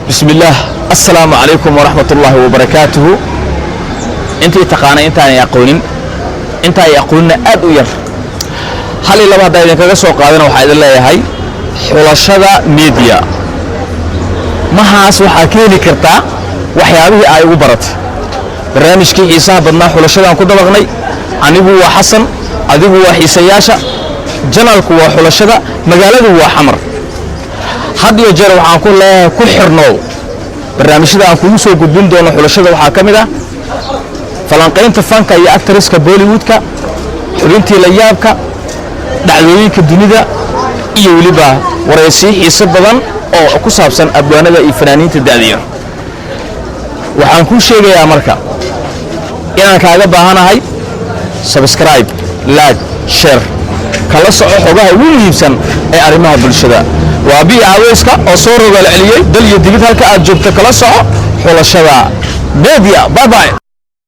Bismillaah, assalaamu calaykum waraxmatullaahi wabarakaatuhu. Intii taqaanay, intaanay aqoonin, inta ay aqoonina aad u yar, hal iyo laba haddaa idinkaga soo qaadana, waxaa idin leeyahay Xulashada Media. Mahaas waxaa ka heli kartaa waxyaabihii ay ugu baratay barnaamijkii xiisaha badnaa Xulashadaan ku dabaqnay. Anigu waa Xasan, adigu waa xiisayaasha, channelku waa Xulashada, magaaladu waa Xamar. Had iyo jeer waxaan ku leeyahay ku xirnow. Barnaamijyada aan kugu soo gudbin doono Xulashada waxaa ka mid ah falanqaynta fanka iyo actresska Bollywoodka, xubintii la yaabka, dhacdooyinka dunida iyo weliba waraysiyo xiiso badan oo ku saabsan abwaanada iyo fanaaniinta da'da yar. Waxaan kuu sheegayaa marka inaan kaaga baahanahay subscribe, like, share. Kala soco xogaha ugu muhiimsan ee arrimaha bulshada. Waa bii caweyska oo soo rogaal celiyey. Dal iyo dibid halka aad joogto kala soco Xulashada Media. Bye bye.